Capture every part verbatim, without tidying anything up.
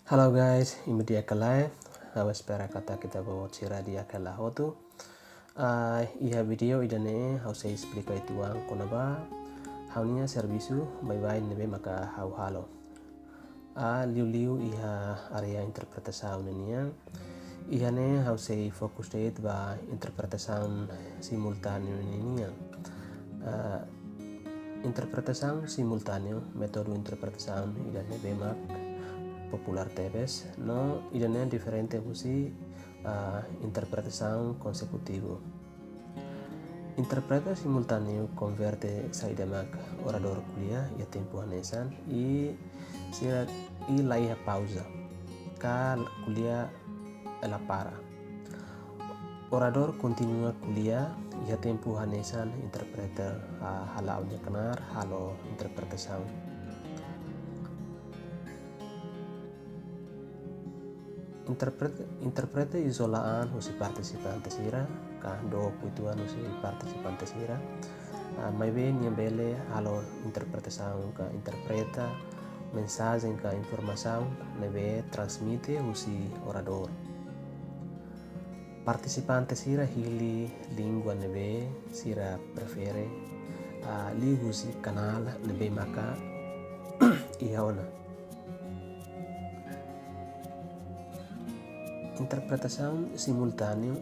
Halo guys, imi di'ak ka lae? Ha'u espera katak ita-boot sira di'ak hela hotu. Ah, iha vídeo ida-ne'e ha'u sei esplika uitoan kona-ba ha'u-nia servisu baibain ne'ebé maka ha'u halo. Ah, liuliu iha área interpretasaun ninian. Iha ne'e ha'u sei fokus de'it ba interpretasaun simultáneu ninian. Ah, interpretasaun simultáneu, métodu interpretasaun ida ne'ebé mak populár tebes, no ida-ne'e diferente husi, ah, interpretasaun konsekutivu. Intérprete simultáneu konverte saida mak oradór ko'alia iha tempu hanesan i sira i la iha pauza ka ko'alia la para. Oradór kontinua ko'alia iha tempu hanesan intérprete, ah, hala'o nia knaar halo interpretasaun. Intérprete, intérprete izola an husi partisipante sira, ka dook uitoan husi partisipante sira. Ah, maibé nia bele halo interpretasaun ka interpreta mensajen ka informasaun ne'ebé transmite husi oradór. Partisipante sira hili língua ne'ebé sira prefere, ah, liuhusi kanál ne'ebé maka iha ona. Interpretasaun simultáneu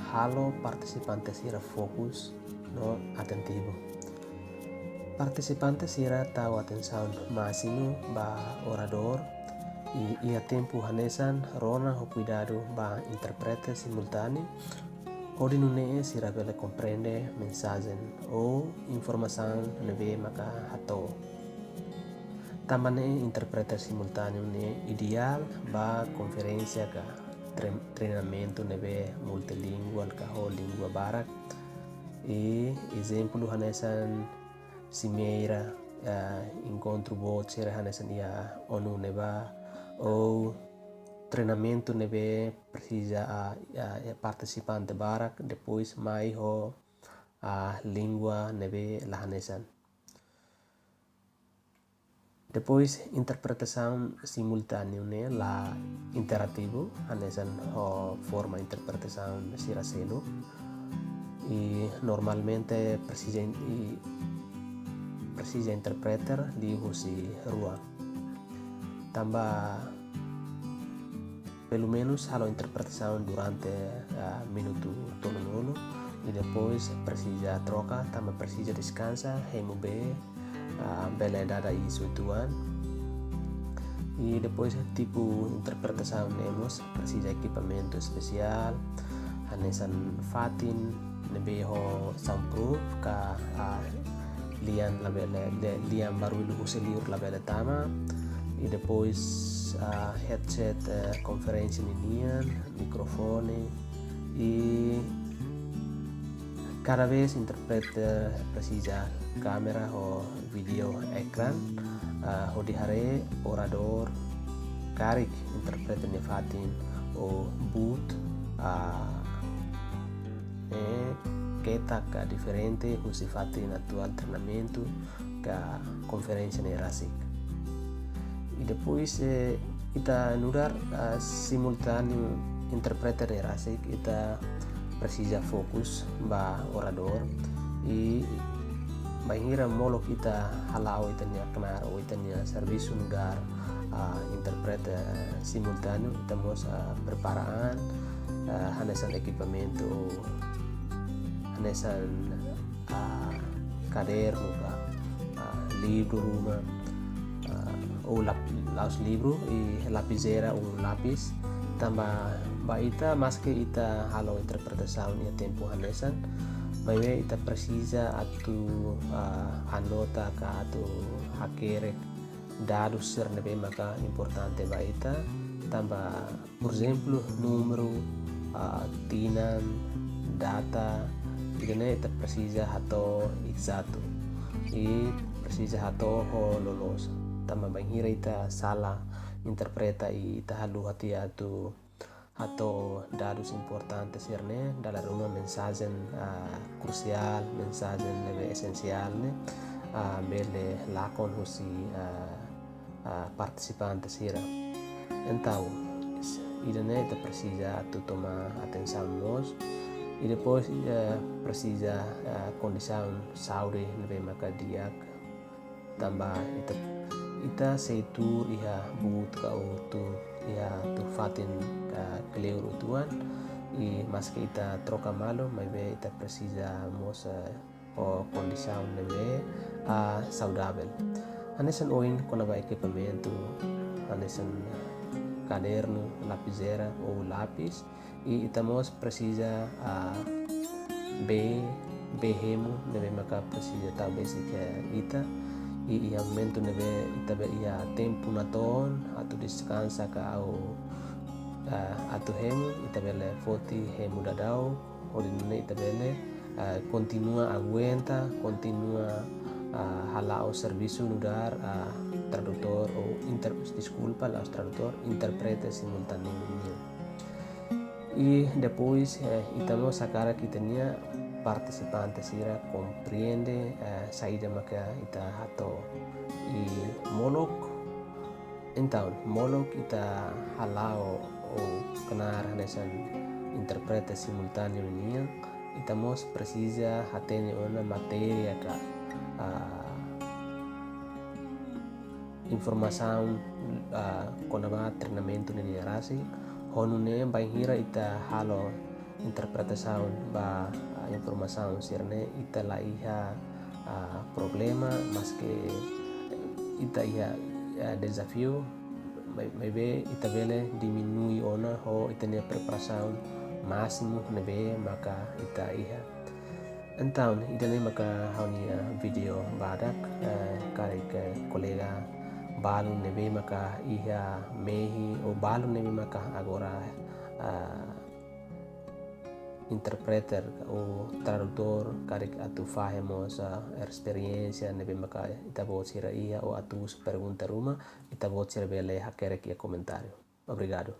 halo partisipante sira fokus no atentivu. Partisipante sira tau atensaun másimu ba oradór i iha tempu hanesan rona ho kuidadu ba intérprete simultáneu hodi nune'e sira bele komprende mensajen ou informasaun ne'ebé maka hato'o. Tanba ne'e intérprete simultáneu ne'e ideál ba konferénsia ka tre-, treinamentu ne'ebé multilinguál ka ho língua barak. I ezemplu hanesan simeira, ah, enkontru boot sira hanesan iha ONU ne'ebá, ou treinamentu ne'ebé presiza, ah, ah, partisipante barak, depois mai ho, ah, língua ne'ebé la hanesan. Depois, interpretasaun simultáneu ne'e la interativu, hanesan ho forma interpretasaun sira seluk. I normalmente presiza in-, i presiza intérprete liuhusi rua. Tanba pelumenus halo interpretasaun durante, ah, minutu tolunulu, i depois presiza troka, tanba presiza deskansa, hemu bee, ah, bele dada iis uitoan. I depois tipu interpretasaun ne'e mós presiza ekipamentu espesiál, hanesan fatin ne'ebé ho soundproof ka, ah, lian labele, le-, lian barullu husi liur labele tama. I depois, ah, headset, eh, konferénsia ninian, mikrofone. I kada vez intérprete presiza kámera ho vídeo ekrán, ah, hodi haree oradór karik intérprete nia fatin ou buut, ah, eh, ketak ka diferente husi fatin atuál treinamentu ka konferénsia ne'e rasik. I depois, eh, ita nu'udar, ah, simultáneu intérprete ne'e rasik, ita presiza fokus ba oradór. I bainhira molok ita hala'o ita-nia knaar ou ita-nia servisu nu'udar, ah, intérprete, eh, simultáneu, ita mós, ah, prepara an, ah, hanesan ekipamentu, hanesan, ah, kadernu ka, ah, livru ruma, ah, ou lap-, la'ós livru, i lapizeira ou lapis. Tanba ba ita, maske ita halo interpretasaun iha tempu hanesan, maibé ita presiza atu, ah, anota ka atu hakerek dadus sira ne'ebé maka importante ba ita, tanba, por ezemplu, númeru, ah, tinan, data, ida-ne'e ita presiza hato'o ezatu. I presiza hato'o ho loloos. Tanba bainhira ita sala interpreta i ita haluha tiha atu hato'o dadus importante sira-ne'e, dala ruma mensajen, ah, krusiál, mensajen ne'ebé esensiál ne'e, ah, bele lakon husi, ah, ah, partisipante sira. Entaun, ida-ne'e ita presiza atu toma atensaun mós. I depois, eh, presiza, eh, kondisaun saúde ne'ebé maka di'ak. Tanba ita, ita sei tuur iha bu'ut ka tuur iha tuur fatin, eh, kleur uitoan. I maske ita troka malu, maibé ita presiza mós, eh, ho kondisaun ne'ebé, ah, saudavel. Hanesan ohin kona-ba ekipamentu, hanesan kadernu, lapizeira ou lapis, i ita mós presiza, ah, bee, bee hemu ne'ebé maka presiza tau besik iha ita, i iha momentu ne'ebé ita bele iha tempu natoon atu deskansa ka ou, ah, atu hemu, ita bele foti hemu daudaun, hodi nune'e ita bele, ah, kontinua aguenta, kontinua, ah, hala'o servisu nu'udar, ah, tradutór ou inter-, deskulpa, la'ós tradutór, intérprete simultáneu nian. I depois, eh, ita mós hakarak ita-nia partisipante sira komprende, eh, saida maka ita hato'o. I molok, entaun, molok ita hala'o ou knaar hanesan intérprete simultáneu nian, ita mós presiza hatene ona matéria ka, ah, informasaun, ah, kona-ba treinamentu nian rasik, hodi nune'e bainhira ita halo interpretasaun ba, ah, informasaun sira-ne'e, ita la iha, ah, problema, maske ita iha, ah, dezafiu, mai-, maibé ita bele diminui ona ho ita-nia preparasaun másimu ne'ebé maka ita iha. Entaun, ida-ne'e maka ha'u-nia vídeo badak, eh, karik, eh, kolega balu ne'ebé maka iha mehi ou balu ne'ebé maka agora, ah, interpreter ou tradutór karik atu fahe mós, ah, esperiénsia ne'ebé maka ita-boot sira iha ou atu husu pergunta ruma, ita-boot sira bele hakerek iha komentáriu. Obrigadu.